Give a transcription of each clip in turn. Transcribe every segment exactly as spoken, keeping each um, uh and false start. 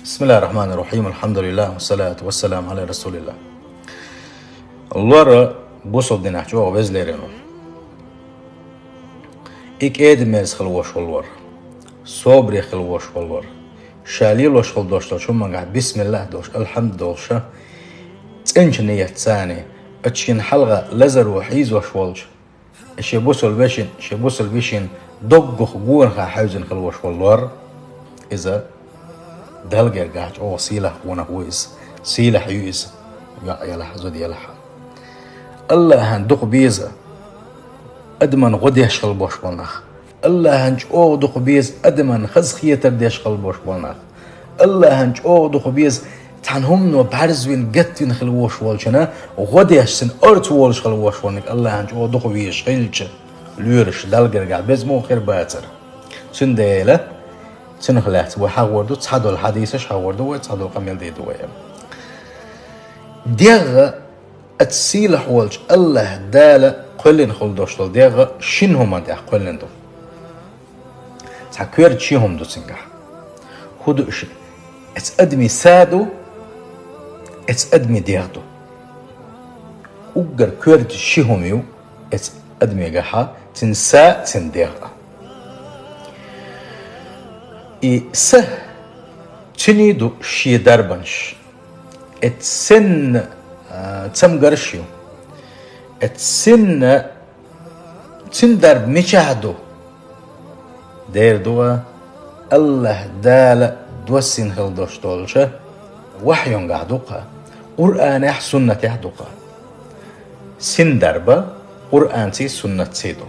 بسم الله الرحمن الرحيم. الحمد لله والصلاة والسلام على رسول الله. Лор бусалба динехь чӀогӀа веза лерина ву. И кӀеда-мерза хила волуш волу лор, собаре хила волуш волу лор, ша лелош хила долуш долчу хӀуманехь бисмиллахӀ долуш, алхьамд долуш, цӀеначу ниятца цуьнан хьалха лазаро хьийзош волчу, шен бусалба вешин, шен бусалба йишин доггах гонах хьаьвзина хила волуш волу лор, иза Далла гергахь чӀогӀа сийлахь гонах ву иза, сийлахь ю иза, йоӀ елахь, зуда елахь. АллахӀан дукха беза адаман гӀо деш хила болуш болу нах. АллахӀан чӀогӀа дукха беза адаман хазахетар деш хила болуш болу нах. АллахӀан чӀогӀа дукха беза цхьана хӀумано бӀаьрзвина, гатвина хила волуш волчунна гӀо деш, цуьнан орца волуш хила волуш волниг АллахӀан чӀогӀа дукха везаш хилча, лоьраш Далла гергахь беза муха хир бацара. Цундела цунах лаьцна вай хьахор ду, цхьадолу хьадисаш хьахор ду вай, цхьадолу къамел дийр ду вай. ДегӀ, оцу сийлахь волчу АллахӀ Дала кхоьллина хила долуш долу дегӀ шина хӀуманна тӀехь кхоьллина ду. Цхьа коьрта ши хӀума ду цуьнгахь. ХӀун ду уьш? Оцу адамийн са ду, оцу адамийн дегӀ ду. Уггар коьрта ши хӀума ю оцу адамегахь, цуьнан са, цуьнан дегӀ. И са, цуьнан ду шен дарбанаш. Оцу синан, а, цамгарш ю. Оцу синан, цуьнан дарба мичахь ду? Дера ду, АллахӀ Дала доссийна хила долуш долчу вахьйунгахь ду-кх, Къуръанехь, суннатехь ду-кх. Синан дарба Къуръанций, суннатций ду.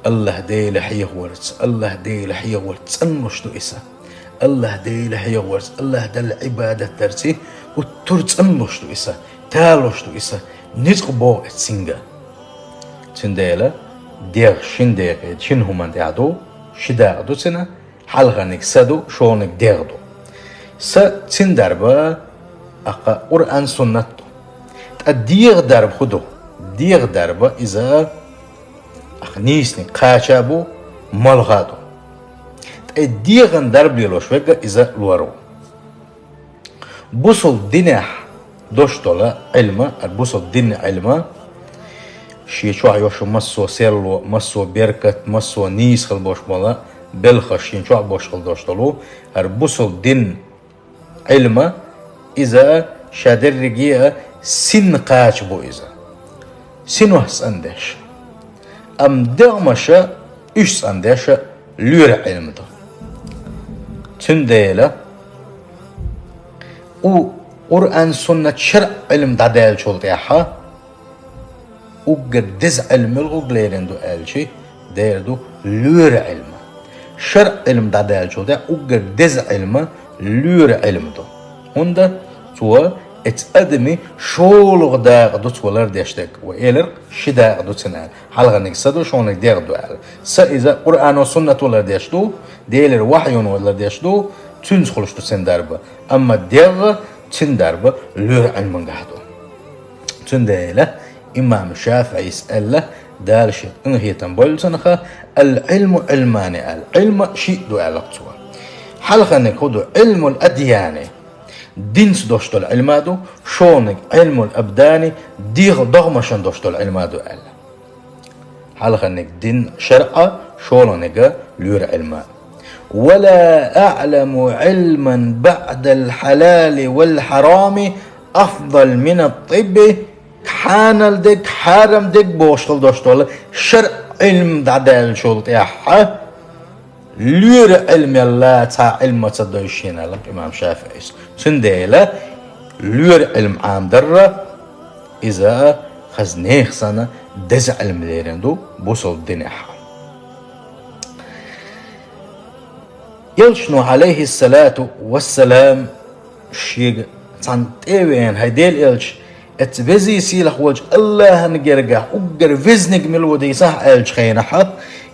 АллахӀ Дела хьехорца, АллахӀ Дела хьехорца цӀанлуш ду и са. АллахӀ Дела хьехорца, АллахӀ Далла Ӏибадат дарций, гуттар а цӀанлуш ду и са, талуш ду и са, ницкъ богӀу оцу синга. Цундела дегӀ шина декъе, шина хӀуманна тӀехь ду, ши дакъа ду цуьнан, хьалхарниг са ду, шолгӀаниг дегӀ ду. Са, цуьнан дарба, аккха, Къуръан, суннат ду. Ткъа дегӀан дарба хӀун ду? ДегӀан дарба иза, аккха, нийсаниг кхача а бу, молха а ду. Ткъа дегӀан дарба лелош верг а иза лор ву. Бусалба динехь долуш долу Ӏилма, хӀара бусалба динан Ӏилма, шен чохь йолуш массо а серло, массо а беркат, массо а нийса хила болуш болу белхаш шен чохь болуш хила долуш долу хӀара бусалба динан Ӏилма, иза ша дерриге а синна кхача бу иза. Синос цӀандеш. Амма дегӀмаша, уьш цӀандеш лоьран Ӏилма ду. Цундела у Къуръан, суннат, шаръ Ӏилма дӀадаьллачул тӀаьхьа уггар деза Ӏилма муьлха лерина ду аьлча, дера ду лоьран Ӏилма. ШаръӀ Ӏилма дӀадаьллачул тӀаьхьа уггар деза Ӏилма лоьран Ӏилма ду. ХӀунда цо эцу адамийн шолгӀа дакъа ду цо лардеш дерг. Вай элира, ши дакъа ду цуьнан аьлла. Хьалхарниг са ду, шолгӀаниг дегӀ ду аьлла. Са иза Къуръано, суннато лардеш ду, Делера вахьюно лардеш ду, цуьнца хуьлуш ду цуьнан дарба. Амма дегӀ, цуьнан дарба лоьран Ӏилмангахь ду. Цундела имам ШафиӀис аьлла, Дала шен къинхетам бойла цунах, «Ал-Ӏилму Ӏилмани», аьлла. Ӏилма шиъ ду аьлла цо. Хьалхарниг хӀун ду? «Ӏилмул адъяни», динца долуш долу Ӏилма ду, шолгӀаниг «Ӏилмул абдани», дегӀан догӀмашна долуш долу Ӏилма ду аьлла. Хьалхарниг дин, шаръӀ, шолгӀаниг лоьран Ӏилма. «Ва ла аӀламу Ӏилман баӀдал хьалали вал хьарами афдал минат тибби», кхьанал дерг, хьарам дерг бохуш хила долуш долу шаръӀ Ӏилма дӀадаьллачул тӀаьхьа лоьран Ӏилмел цхьа Ӏилма ца дойшина, аьлла имам ШафиӀис. Цундела лоьран Ӏилма Ӏамадарра, иза хаза нехан санна деза Ӏилма лерина ду бусалба динехь. Элчано, Ӏалайхиссалату вассалам, шега цхьана тӀе а веана, хӀай Делан элча, эцу везий сийлахь волчу АллахӀан гергахь уггар везниг мила ву дийцахь аьллачу хенахь,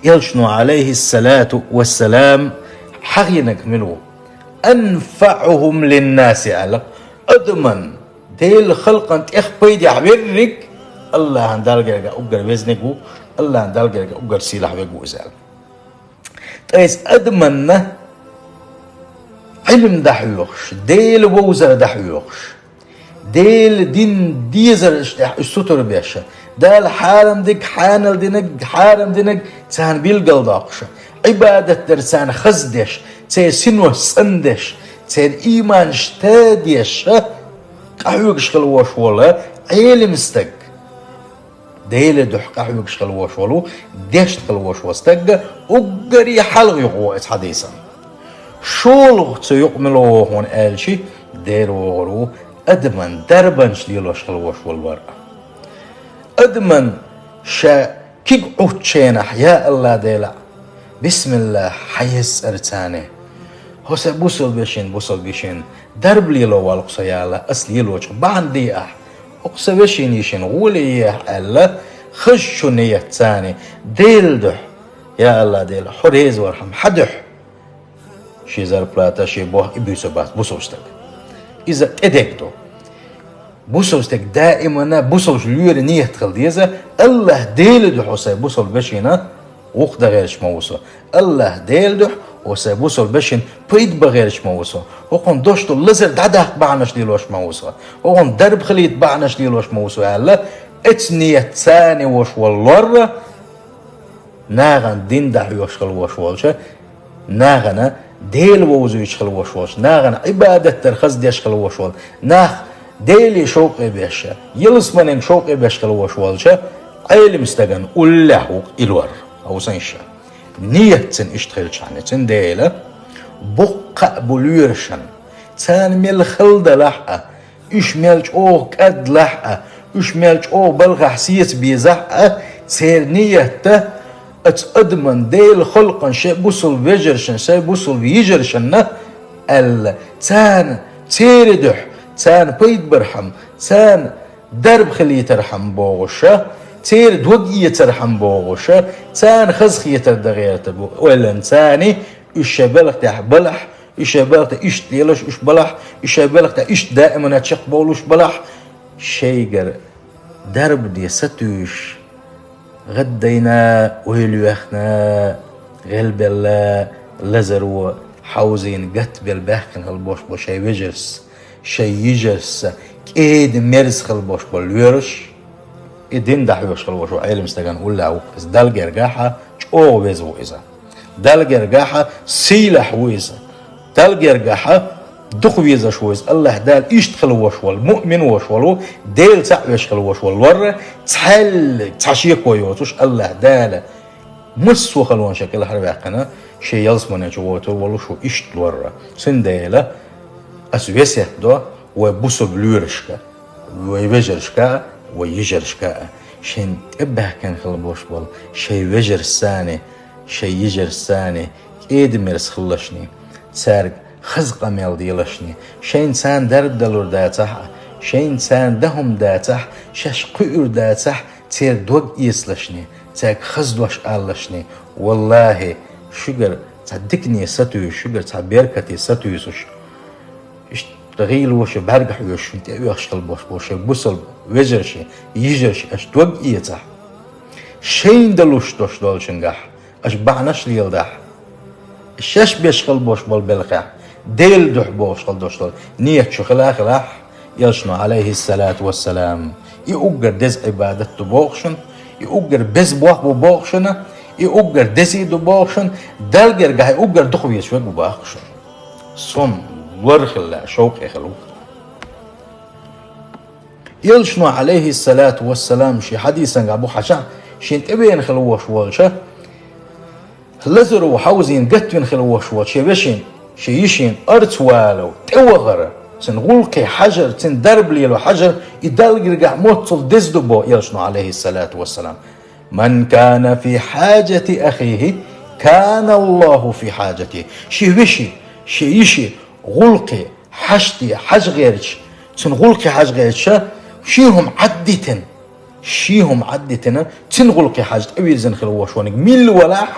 элчано, Ӏалайхиссалату вассалам, хьахийнарг мила ву? «АнфаӀухум линнаси», аьлла, адаман, Делан халкъан тӀех пайдехь верриг АллахӀан Далла гергахь уггар везниг ву, АллахӀан Далла гергахь уггар сийлахь верг ву иза аьлла. Ткъа иза адаманна Ӏилма дӀахьоьхуш, Дела вовзар дӀахьоьхуш, Дела дин дезараш тӀехь уьш сутара беш, Дала хьарам динарг, хьанал динарг, хьарам динарг царна билгал доккхуш, Ӏибадат дар царна хаза деш, церан синош цӀандеш, церан ийманаш тадеш, къахьоьгуш хила вош вола Ӏилма стаг. Делан дуьхьа къахьоьгуш хила вош волу, дешна хила вош волу стаг уггаре хьалха юкъа ву оцу хьадисан. ШолгӀа цу юкъа мила ву хьуна аьлча, дера вогӀур ву адаман дарбанаш лелош хила вош волу вар. Адаман ша куьг Ӏуттучу хенахь, я АллахӀ Дела, бисмиллахӀ, хьан еза цӀарца. Хьо сан бусалба вешин, бусалба йишин дарба лело валахь со, я АллахӀ, ас лелочух бахьана де ахь. Хьо сан вешин, йишин гӀоле ехьа аьлла, хазачу ниятца, Делан дуьхьа, я АллахӀ Дела, хьо реза вархьама хьан дуьхьа шен зарплата, шен бохь и буьйцур бац бусалба стаг. Иза тӀедерг ду. Бусалба стаг даимана бусалба лоьра ният хила деза, АллахӀ Делан дуьхьа хьо сан бусалба вешин гӀуллакх дан гӀерташ ма ву со. АллахӀ Делан дуьхьа хьо сан бусалба вешин пайда бан гӀерташ ма ву со. ХӀокхуьнан дош долу лазар дӀадаккха бахьанаш лелош ма ву со. ХӀокхуьнан дарба хилийта бахьанаш лелош ма ву со аьлла, оцу ниятца вош волу лор, нахана дин дӀахьоьхуш хила вош волчу, нахана Дела вовзуьйтуш хила вош волчу, нахана Ӏибадат дар хаза деш хила вош волу, нах Деле шовкъе беш, ялсаманин шовкъе беш хила вош волчу Ӏилма стагана уллехь ву-кх и лор. Хьовсийша. Ниятца иштта хилчахьана, цундела боккха а бу лоьрашна, царна мел хала далахь а, уьш мел чӀогӀа кӀадалахь а, уьш мел чӀогӀа балхахь сеца безахь а, церан ниятта оцу адаман, Делан халкъан, шайн бусалба вежаршна, шайн бусалба йижаршна аьлла, царна, церан дуьхьа, царна пайда бархьама, царна дарба хилийтархьама бохуш, церан дог эцархьама бохуш, царна хазахетар дан гӀерта бу, ойланца, уьш шайн балха тӀехь балахь, уьш шайн балха тӀехь иштта лелаш уьш балахь, уьш шайн балха тӀехь иштта даимана чекхбовлуш балахь, шайгара дарба де сатуьйсуш, гӀаддайна, ойла йоьхна, гӀелбелла, лазаро хьовзийна гатбелла баьхкина хила бош бу шайн вежаршца, шайн йижаршца, кӀеда-мерза хила бош болу лоьраш, и дин дӀахьоьхуш хила вош волу Ӏилма стагана уллехь ву-кх иза, Далла гергахь а чӀогӀа веза ву иза. Далла гергахь а сийлахь ву иза. Далла гергахь а дукха везаш ву иза. АллахӀ Дала иштта хила вош волу, муъмин вош волу, Дела цхьаъ веш хила вош волу лор, цхьаьллиг цхьа шеко йоцуш, АллахӀ Дала массо а халонаш кӀелхьарваьккхина, шен ялсамане чу гӀойтур волуш ву иштта лор. Цундела ас весет до вай бусалба лоьрашка, вай вежаршка а, вай йижаршка а, шайна тӀебаьхкина хила бош болу шайн вежаршца, шайн йижаршца кӀеда-мерза хилалашний, цаьрга хаза къамел делашний, шайна царна дарба далур дацахь а, шайна царна дан хӀума дацахь а, шаьш кхуьур дацахь а, церан дог эцалашний, цаьрга хаза дош алалашний, валлахӀи, шуьгара цхьа дикане сатуьйсуш, шуьгара цхьа беркате сатуьйсуш, иштта гӀийло шу бӀаьрга хьоьжуш, шуна тӀеоьхуш хила бош болу шайн бусалба вежарший, йижарший аша дог эцахь, шайна далуш дош долчуьнгахь аша бахьанаш леладахь, шаьш беш хила бош болу белхехь, Делан дуьхьа бохуш хила дош долу ният шу хила а хилахь, Элчано, Ӏалайхиссалату вассалам, и уггар деза Ӏибадат ду боху шуна, и уггар беза боху бу боху шуна, и уггар дезий ду боху шуна, Далла гергахь и уггар дукха везаш верг ву боху шуна. Цунна лор хила лаьа, шовкъе хила ву. Элчано, Ӏалайхиссалату вассалам, шен хьадисангахь бу хьажахь, шен тӀевеана хила вош волча, лазаро хьовзийна гатвина хила вош волча шен вешин, шен йишин арц валав, тӀевахара, цуьнан гӀуллакхе хьажар, цуьнан дарба лело хьажар, и Далла гергахь моццул деза ду боху Элчано, Ӏалайхиссалату вассалам. «Ман кана фи хьаджати ахихи, кана Аллаху фи хьаджати». Шен вешин, шен йишин гӀуллакхе хьаштий хьажа гӀерташ, цуьнан гӀуллакхе хьажа гӀерташ, шен хӀума Ӏаддитина, шен хӀума Ӏаддитина, цуьнан гӀуллакхе хьажа тӀевирзина хила вош верг милла валахь,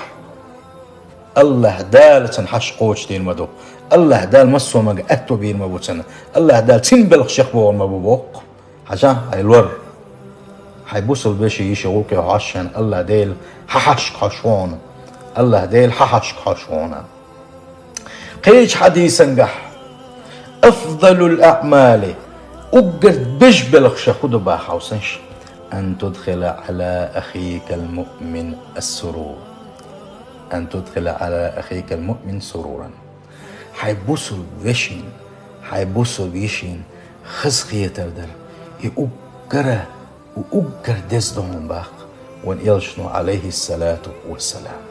АллахӀ Дала цуьнан хьашт кхочушдийр ма ду. АллахӀ Дала массо а мага аьтто бийр ма бу цуьнан. АллахӀ Дала цуьнан белхаш чекхбохур ма бу боху. Хьажахь, хьайн лор. Хьайн бусалба вешин, йишин гӀуллакхе хьожуш хьуна, АллахӀ Дела хьан хьашташка хьожуш хьуна. АллахӀ Дела хьан хьашташка хьожуш хьуна. Кхечу хьадисангахь أفضل الأعمال, уггар деза белхаш фу да боху хьовсал, أن تدخل على أخيك المؤمن السرور. أن تدخل على أخيك المؤمن سرورا. Хьайн бусалба вешин, хьайн бусалба йишин хазахетар дар, и уггар, уггар деза ду хьуна боху вайн элчано, عليه الصلاة والسلام.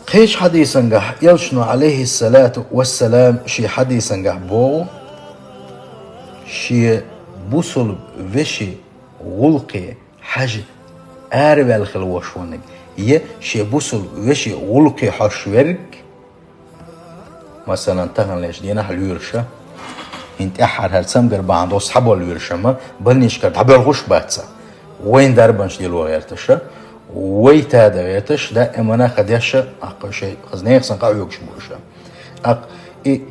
Кхечу хьадисангахь элчано, عليه الصلاة والسلام, шен хьадисангахь боху, шен бусалба вешин гӀуллакхе хьажа араваьлла хила волуш верг, я шен бусалба вешин гӀуллакхе хьожуш верг, масалан, таханлерчу дийнахь лоьраша, хӀинца тӀаьххьара хӀара цамгар бахьана долуш цхьаболу лоьраша ма больничкара дӀабоьлхуш бац, вайн дарбанаш лело гӀерташ, вай тада гӀерташ, даимана кхин деш, аккха шайн хаза нехан санна къахьоьгуш бу уьш. Аккха и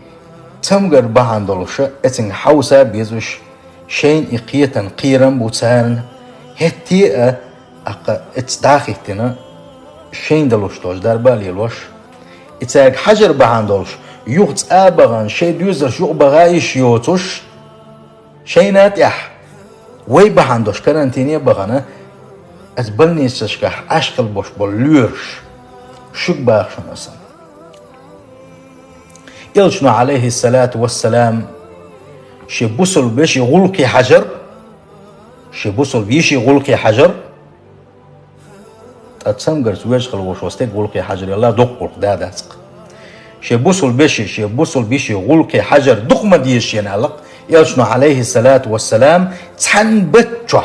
цамгар бахьана долуш, эцинга хьовса беза уьш, шайна и кхетам, кхерам бу царна, хӀетте а, аккха эцца дӀа а хӀиттина, шайна далуш долчу дарба а лелош, и цаьрга хьажар бахьана долуш, юха цӀа а бахана, шайн доьзалш юкъа баха йиш йоцуш, шайна а тӀехь, вай бахьана долуш карантине а бахана, эцца больницашкахь Ӏаш хила болуш болу лоьраш, шуьга боху шуна аса. Элчано, عليه الصلاة والسلام, шен бусалба вешин гӀуллакхе хьажар, шен бусалба йишин гӀуллакхе хьажар, ткъа цамгарца вежа хила волуш волу стеган гӀуллакхе хьажар аьлла, дукха гӀуллакх да дац-кх. Шен бусалба вешин, шен бусалба йишин гӀуллакхе хьажар дукха ма деза шена аьлла-кх элчано, عليه الصلاة والسلام, цхьана бутт чохь,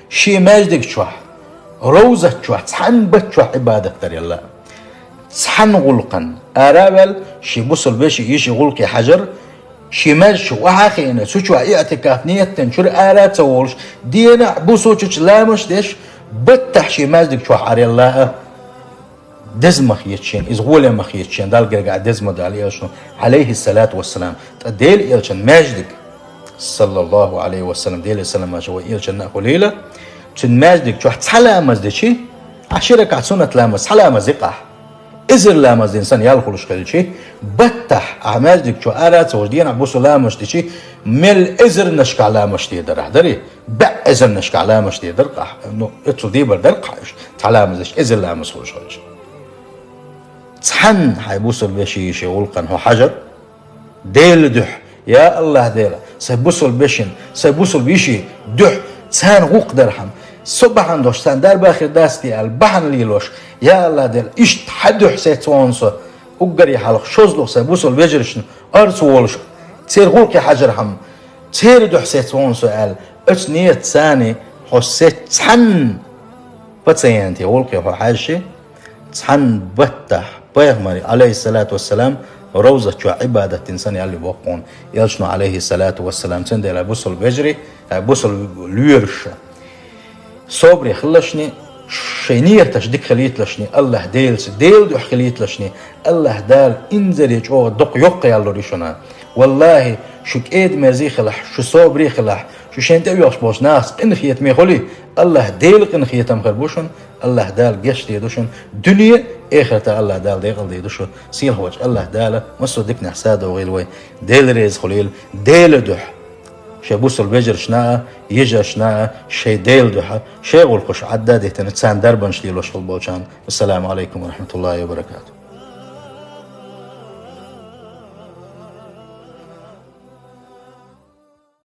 шен маьждиг чохь, ровзат чохь, цхьана бутт чохь Ӏибадат дар аьлла. Цхьана гӀуллакхана ара а ваьлла, шен бусалба вешин йишин гӀуллакхе хьажар, шен маьждиг чу охьа а хиъна, цу чохь иӀтикаф ниет дина, чуьра ара а ца волуш, дийнахь а, буса а чу ламазаш деш, баттахь шен маьждиг чохь Ӏар аьлла а, деза ма хета шена, иза гӀоле ма хета шена, Далла гергахь деза ма ду аьлла элчано, عليه الصلاة والسلام. Ткъа Делан элчан маьждиг, صلى الله عليه وسلم, Делера салам-маршалла вайн элчанна а хуьлийла, цуьнан маьждиг чохь цхьа ламаз дичи, Ӏа ши ракаӀат суннат ламаз, цхьа ламаз йи-кх ахь, эзар ламаз дина санна ял хуьлуш хилчи, баттахь ахь маьждиг чу ара а ца волуш, дийнахь, буса ламазаш дичи, мел эзарнашкахь ламазаш дийр дара ахь, дарий? БӀе эзарнашкахь ламазаш дийр дара-кх ахь. Ну, оццул дийр бара дара-кх ахь уьш, цхьа ламаз дичи, эзар ламаз хуьлуш хилчи. Цхьанна хьайн бусалба вешин йишин гӀуллакхана хьо хьажар, Делан дуьхьа: «Я АллахӀ Дела, сайн бусалба вешин, сайн бусалба йишин дуьхьа, царна гӀуллакх дархьама, со бахьана долуш царна дарба хир дац те», — аьлла, бахьана лелош: «Я АллахӀ Дела, иштта хьан дуьхьа сецвахьа со, уггаре хьалха шозлагӀа сайн бусалба вежаршна орца волуш, церан гӀуллакхе хьажархьама, церан дуьхьа сецвахьа со», — аьлла, оцу ниятца санна хьо сецна цхьанна пациенте гӀуллакхе хьо хьаьжчи, цхьанна баттахь пайхамаре, عليه الصلاة والسلام, ровзат чохь Ӏибадат дина санна ял ю боху хьуна. Элчано, عليه الصلاة والسلام, цундела бусалба вежарий, а, бусалба лоьраша, собаре хилалашний, шайн нияташ дика хилийталашний, АллахӀ Делаца, Делан дуьхьа хилийталашний, АллахӀ Дала инзаре чӀогӀа доккха йоккха ял лур ю шуна. Валлахи, шу кӀеда-мерза хилахь, шу собаре хилахь, шу шайна тӀеоьхуш болчу нахаца къинхетаме хуьлий, АллахӀ Делан къинхетам хир бу шуна, АллахӀ Дала гечдийр ду шуна, дуьне а, эхарта а АллахӀ Дала декъалдийр ду шу. Сийлахь волчу АллахӀ Дала массо а диканехь садогӀийла вай, Дела реза хуьлийла, Делан дуьхьа, шайн бусалба вежаршна а, йижаршна а, шайн Делан дуьхьа, шайн гӀуллакхаш Ӏадда а дитина, царна дарбанаш лелош хила болчарна. Ассаламу Ӏалайкум ва рахьматуллахӀи ва баракатухӀ.